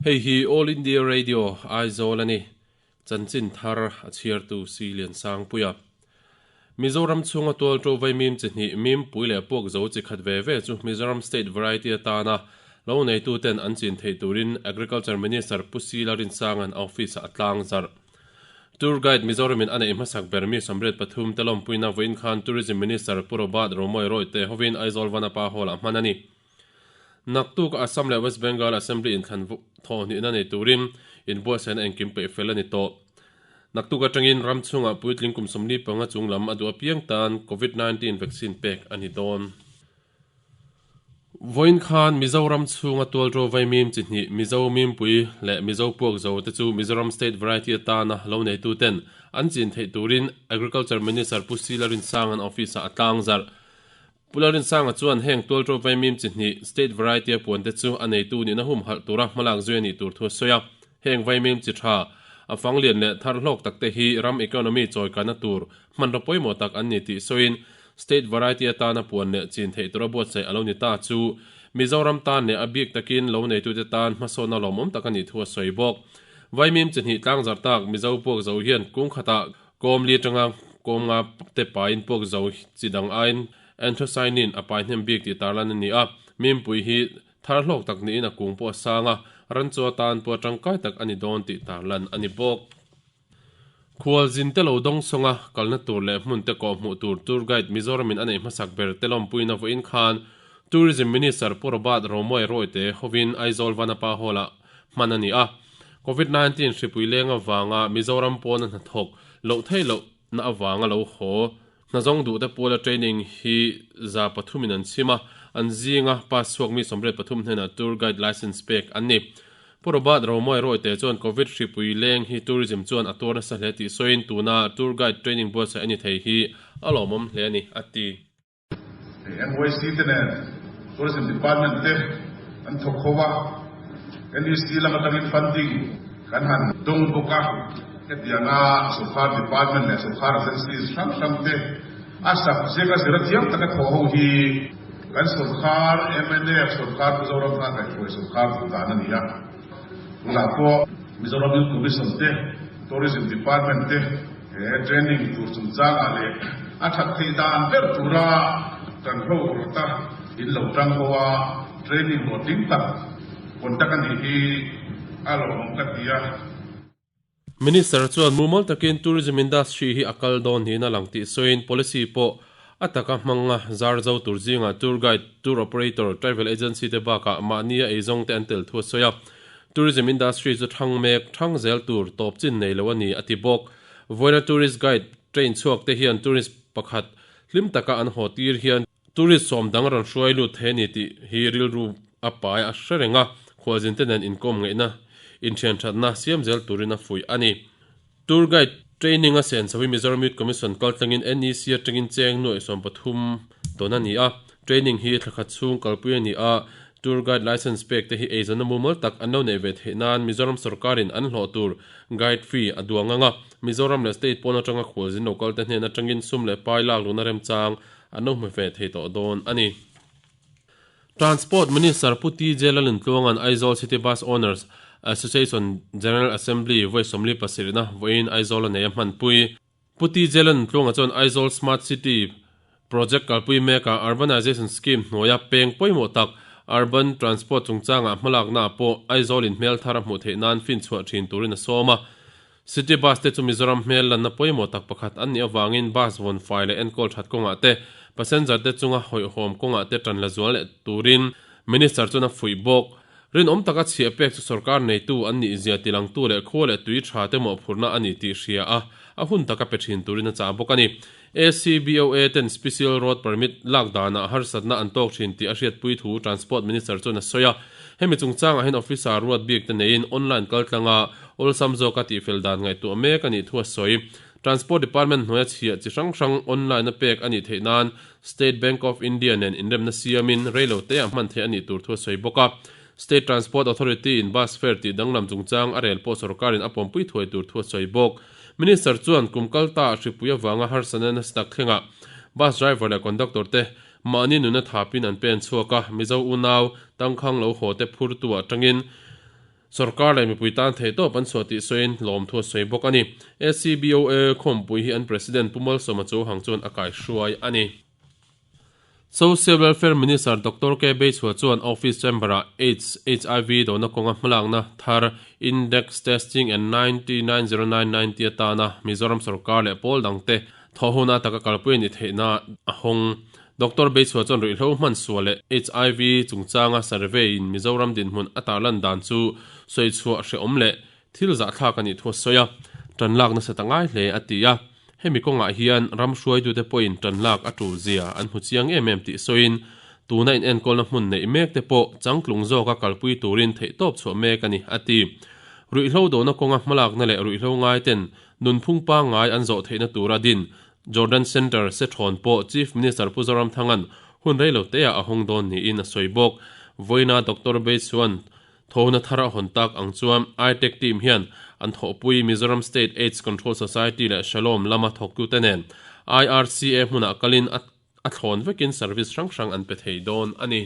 Hei hi All India Radio, Aizawl a ni. Chanchin thar a chhiartu Si Liansangpuia. Mizoram chhunga tualṭo vaimim chi hnih Mimpui leh Puakzo chi khat ve ve chu Mizoram State Variety atana lo neituten an chin theih turin Agriculture Minister Pu Sila Rinsanga'n a office-ah a tlangzarh. Tour Guide Mizoramin a neih hmasak ber mi 33 te lawmpuina vawiin khan Tourism Minister Pu Robert Romawia Rawite hovin Aizawl Vanapa Hall-ah hman a ni. Naktuk Assam leh West Bengal Assembly inthlan thawhhnihna nei turin inbuatsaihna engkim peih fel a ni tawh. Naktuk atangin ram chhungah puitling kum 45 chung lam a duh apiang tan Covid 19 vaccine pek a ni dawn. Vawiin khan Mizoram chhunga tualṭo vaimim chi hnih Mizo Mimpui leh Mizo Puakzo te chu Mizoram State Variety atana lo neituten an chin theih turin Agriculture Minister Pu Sila Rinsanga'n office-ah a tlangzarh. Pu Lalrinsanga chuan heng tualṭo vaimim chi hnih State Variety a puan te chu a neitu nihna humhalh tura hmalak zui a nih tur thu a sawi a. Heng vaimim chi tha, a fang lian leh thar hlawk tak te hi ram economy chawikana tur hmanraw pawimawh tak an ni tih sawiin State Variety atana puan leh chin theih tura buatsaih a lo ni ta chu Mizoram tan leh a bik takin lo neitute tan hmasawnna lawmawm tak a nih thu a sawi bawk. Vaimim chi hnih tlangzarh tak Mizo puak zo hian kung khatah Kawm li atanga kawm nga te paiin puak zo chi dang aiin anthocyanin a pai hnem bik tih tarlan a ni a, mimpui hi thar hlawk tak niin a kung pawh a sang a, ran chu atan pawh tangkai tak a ni dawn tih tarlan a ni bawk. Khualzin te lo dawng sawnga kalna tur leh hmun te kawh hmuh tur tour guide Mizoramin a neih hmasak ber te lawmpuina vawiin khan Tourism Minister Pu Robert Romawia Rawite hovin Aizawl Vanapa Hall-ah hman a ni a. Covid 19 hripui leng avanga Mizoram pawna hnathawk loh theih loh na avanga lo haw hnazawng duhte puala training hi 300 in an chhim a, an zinga pass chhuak mi 83 hnenah tour guide license pek an ni. Pu Robert Romawia Rawite chuan Covid hripui leng hi tourism chuan a tuar nasa hle tih sawiin tuna tour guide training buatsaih a ni thei hi a lawmawm hle a ni, a ti. NYC te nen Tourism Department te an thawk ho a, NEC lam atangin funding kan han dawng bawk a, hetianga sawrkar department leh sawrkar agencies hrang hrang te a subject a zir a thiam taka thawh ho hi kan sawrkar mnf sawrkar Mizoram kha kaihhruai sawrkar duh dan a ni a, tunah pawh Mizoram Youth Commission te Tourism Department te He training tur chungchangah leh a that theih dan ber tura kan ho rawta in lo tang ho a, training hlawhtling tak contact a nih hi a lawmawm ka ti a. Minister chuan mumal takin tourism industry hi a kal dawn niin a lang tih sawiin policy pawh a taka hmanga zar zo tur zingah tour guide, tour operator, travel agency te bakah mahnia eizawng te an tel thu a sawi a. Tourism industry chu thang mek, thang zel tur tawp chin nei lo a ni, a ti bawk. Vawiina tourist guide train chhuak te hian tourist pakhat hlim taka an haw tir hian tourist sawm dang rawn hruai lut thei a ni tih hi rilru a pai a hre reng a, khualzin te nen inkawm ngaihna, inthian thatna siam zel turin a fuih a ni. Tour guide training a sen chho hi Mizoram Youth Commission kaltlangin NEC atangin cheng nuaih 13 tawn a ni a, training hi thla khat chhung kalpui a ni a, tour guide license pek te hi eizawnna mumal tak an lo neih ve theih nan Mizoram sorkarin an hlawh tur guide fee a duang ang a, Mizoram leh state pawn atanga khualzin lo kalte hnen atangin sum leh pai lak luhna remchang an lo hmu ve thei tawh dawn a ni. Transport Minister Pu TJ Lalintluanga'n Aizawl City Bus Owners Association General Assembly vawi 47 na vawiin Aizawl a nei a hmanpui. Pu TJ Lalintluanga chuan Aizawl Smart City Project kalpui mekah Urbanization Scheme hnuaia peng pawimawh tak Urban Transport chungchangah hmalaknaah pawh Aizawl in hmel thar a hmuh theih nan finchhuah thin turin a sawm a. City Bus te chu Mizoram hmel lanna pawimawh tak pakhat an nih avangin bus vawn fai leh enkawl that kawngah te, passenger te chunga hawihhawm kawngah te tan la zual leh turin Minister chuan a fuih bawk. Rinawm taka chhiah pek chu sorkar neitu an nih zia tilangtu leh khua leh tui tha te mawhphurhna a ni tih hria a, a hun taka pe thin turin a chah bawk a ni. ACBOA ten Special Road Permit lak danah harsatna an tawk thin tih a hriatpui thu Transport Minister chuan a sawi a. Hemi chungchangah hian officer ruat bik te neiin online kaltlanga awlsam zawka tihfel dan ngaihtuah mek a nih thu a sawi. Transport Department hnuaia chhiah chi hrang hrang online a pek a nih theih nan State Bank of India nen inremna siamin reilo teah hman theih a nih tur thu a sawi bawk a. State Transport Authority in bus fare tih danglam chungchang a rel pawh sorkarin a pawmpui thuai tur thu a sawi bawk. Minister chuan kum kal ta hripui avanga harsatna nasa tak thlengah bus driver leh conductor te mahni nuna thapin an pen chhuak a, Mizo unau tangkhang lo haw te phurtu ah tangin. Sorkar leh mipui tan theihtawp an chhuah tih sawiin lawmthu a sawi bawk a ni. ACBOA khawmpui hi an President Pu Malsawma Chauhang chuan a kaihruai a ni. Social Welfare Minister Doctor K Beichhua chuan Office Chamber-ah Aids, HIV dona kawnga hmalakna thar Index Testing and 990990 atana Mizoram sorkar leh pawl dangte thawhhona taka kalpui a nih theihna a hawng. Doctor Beichhua chuan ruihhlo hman sual leh HIV chungchanga survey in Mizoram dinhmun a tarlan dan chu sawichhuah hrehawm leh thil zahthlak a nih thu a sawi a, tan lak nasa ta ngai hle a ti a. Hemi kawngah hian ram hruaitute pawhin tan lak a tul zia an hmu chiang em em tih sawiin tuna inenkawlna hmun neih mek te pawh changtlung zawka kalpui turin theihtawp chhuah mek a ni a ti. Ruihhlo dona kawnga hmalakna leh ruihhlo ngaiten nunphung pangngai an zawh theihna tura din Jordan Centre Sethawn pawh Chief Minister Pu Zoramthanga'n hun rei lo teah a hawng dawn niin a sawi bawk. Vawiina Doctor Bei chuan thawhna thar a hawn tak ang chuan ITEC team hian an thawhpui Mizoram State Aids Control Society leh Shalom lama thawktute nen IRCA hmunah kalin a thlawn vekin service hrang hrang an pe thei dawn a ni.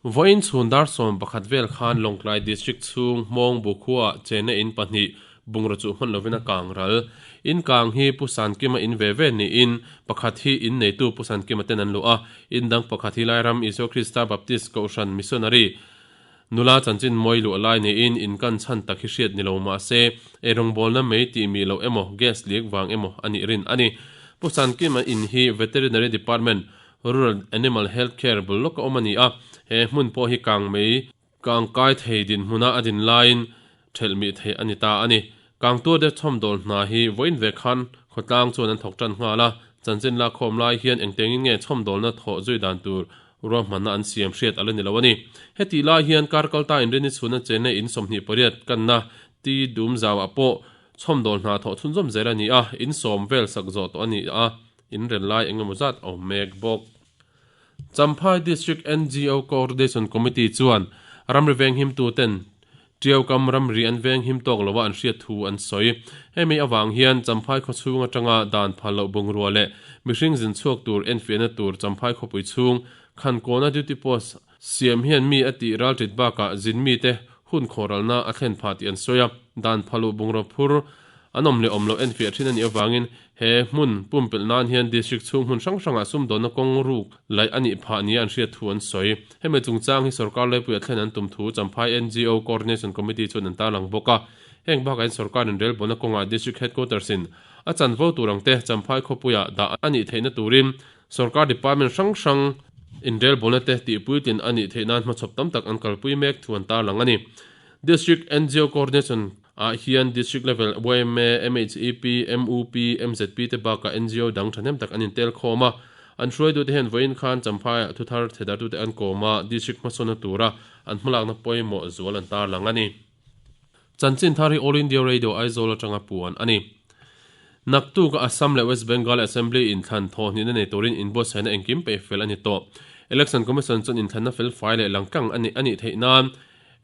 Vawiin chhun dar 11 vel khan Lawngtlai District chhung Hmawng Bu khuaah chenna in pahnih bungraw chuh hman lovin a kang ral. In kang hi Pu Sankima in ve ve niin pakhat hi in neitu Pu Sankima ten an luh a, in dang pakhat hi Lairam Isua Krista Baptist Kohhran Missionary nula chanchin mawi luh lai niin in kan chhan tak hi hriat ni lo mah se eirawngbawlna mei tih mi loh emaw gas liak vang emaw a nih rin a ni. Pu Sankima in hi Veterinary Department Rural Animal Health Care bul lawka awm a ni a, he hmun pawh hi kang mei, kang kai thei dinhmuna a din laiin thelh mih theih a ni ta a ni. Kang tur te chhawmdawl hna hi vawiin ve khan khawtlang chuan an thawk tan nghal a, chanchin lakkhawm lai hian engtengin nge chhawmdawlna thawh zui dan tur ruahmanna an siam hriat a la ni lo a ni. Hetih lai hian kar kalta inrini chhuna chenna in 28 kanna Ti Dum zauah pawh chhawmdawl hna thawh chhunzawm zel a ni a, in sawm vel sak zawh tawh a ni a. In rel lai eng emaw zat a awm mek bawk. Champhai District NGO Coordination Committee chuan ramri venghimtu ten Tiaukam ramri an venghim tawk loa an hriat thu an sawi. Hemi avang hian Champhai khawchhung atanga dan phal loh bungrua leh mihring zin chhuak tur enfiahna tur Champhai khawpui chhung Khankawna duty post siam hian mi a tih ralṭit bakah zin mite hun khawhralna a thlen phah tih an sawi a, dan phaluh bungraw phur an awm leh awm loh enfiah thin a nih avangin he hmun pumpelh nan hian district chhung hmun hrang hrangah sumdawnna kawng ruk laih a nih phah nia an hriat thu an sawi. Hemi chungchang hi sorkar laipuia thlen an tum thu Champhai NGO Coordination Committee chuan an tarlang bawk a. Heng bakah hian sorkarin relbawlna kawngah District Headquarters in a chanvo tur ang te Champhai khawpuia dah a nih theihna turin Sorkar department hrang hrang inrelbawlna te tihpuitlin a nih theih nan hmachhawp tam tak an kalpui mek thu an tarlang a ni. District NGO Coordination ah hian District level yma, MHEP, MUP, MZP te bakah NGO dang thahnem tak an intel khawm a. An hruaitute hian vawiin khan Champhaiah thuthar thedartute an kawm a, district hmasawnna tura an hmalakna pawimawh zual an tarlang a ni. Chanchin thar hi All India Radio Aizawl atanga puan a ni. Naktuk a Assam leh West Bengal Assembly inthlan thawhhnihna nei turin inbuatsaihna engkim peih fel a ni tawh. Election Commission chuan inthlanna fel fai leh langtlang a nih a nih theih nan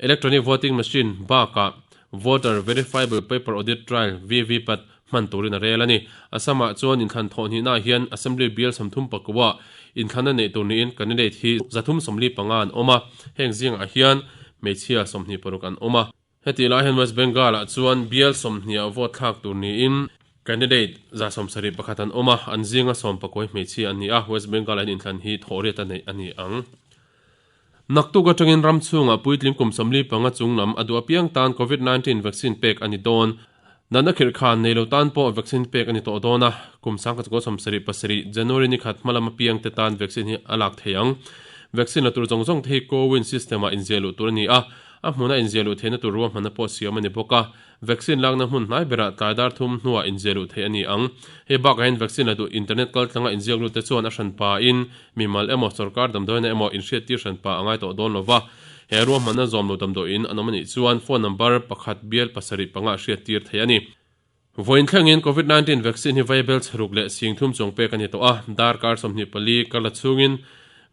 Electronic Voting Machine bakah Voter Verifiable Paper Audit Trail, VVPAT, hman turin a rel a ni. Assam-ah chuan inthlan thawhhnihnaah hian Assembly bial 39 ah inthlanna neih tur niin candidate hi 345 an awm a, heng zingah hian hmeichhia 26 an awm a. Hetih lai hian West Bengal-ah chuan bial 20 ah vote thlak tur niin candidate 71 an awm a, an zinga 19 hmeichhia an ni a, West Bengal-ah hian inthlan hi thawhriat a neih a ni ang. Naktuk atangin ram chhungah puitling kum 45 chung lam a duh apiang tan Covid 19 vaccine pek a ni dawn. Natna khirh khan nei lo tan pawh vaccine pek a ni tawh dawn a, kum 1977 January ni khat hma lam apiang te tan vaccine hi a lak thei ang. Vaccine la tur zawng zawng te hi CoWIN system ah inziah luh tur a ni a, a hmuna inziah luh theihna tur ruahmanna pawh siam a ni bawk a. Vaccine lakna hmun hnai berah tlai dar thum hnuah inziah luh theih a ni ang. Hei bakah hian vaccine la duh internet kaltlanga inziak lut te chuan a hranpa in mimal emaw sorkar damdawiina emaw inhriattir hranpa a ngai tawh dawn lova. He ruahmanna zawm lo damdawiin an awm a nih chuan phone number pakhat bial pasarih panga hriattir theih a ni. Vawiin thlengin Covid 19 vaccine hi vaibel chheruk leh sing thum chuang pek a ni tawh a, darkar 24 kal la chhungin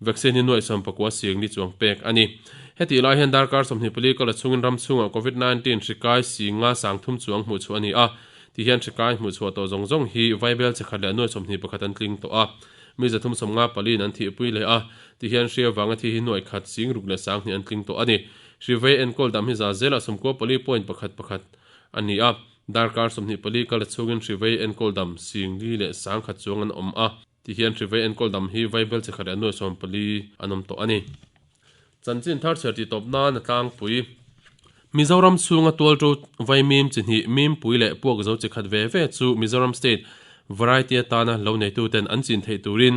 Vaccine hi nuaih 19 sing li chuang pek a ni. Hetih lai hian darkar 24 kal a chhungin ram chhungah Covid 19 hri kai singa sangthum chuang hmuh chhuah a ni a, ti hian hri kai hmuh chhuah tawh zawng zawng hi vaibel chekhat leh nuaih 21 an tling tawh a, mi 354 in an thihpui leh a, ti hian hri avanga thi hi nuaih khat sing ruk leh sanghnih an tling tawh a ni. Hrivei enkawl dam hi za zelah 94.11 a ni a, darkar 24 kal chhungin hrivei enkawl dam 10,100 chuang an awm a, tihian hrivei enkawl dam hi vaibel chi khat leh nuai 14 an awm tawh a ni. Chanchin thar chhiar tih tawp nan a tlangpui. Mizoram chhunga tualṭo vaimim chi hnih Mimpui leh Puakzo chi khat ve ve chu Mizoram State Variety atana lo neituten an chin theih turin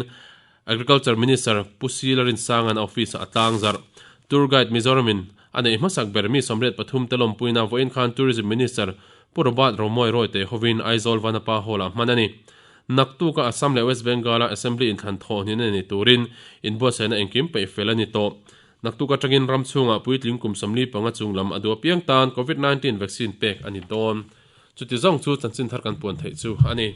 Agriculture Minister Pu Sila Rinsanga'n a office-ah a tlang zarh. Tour Guide Mizoramin a neih hmasak ber mi 83 te lawmpuina vawiin khan Tourism Minister Pu Robert Romawia Royte hovin Aizawl Vanapa Hall-ah hman a ni. Naktuka Assam leh West Bengal-a Assembly inthlan thawh hnin a ni turin inbuatsaihna engkim peih fel a ni tawh. Naktuk atangin ram chhungah puitling kum 45 chung lam a duh apiang tan Covid 19 vaccine pek a ni dawn. Chuti zawng chu chanchin thar kan puan theih chu a ni.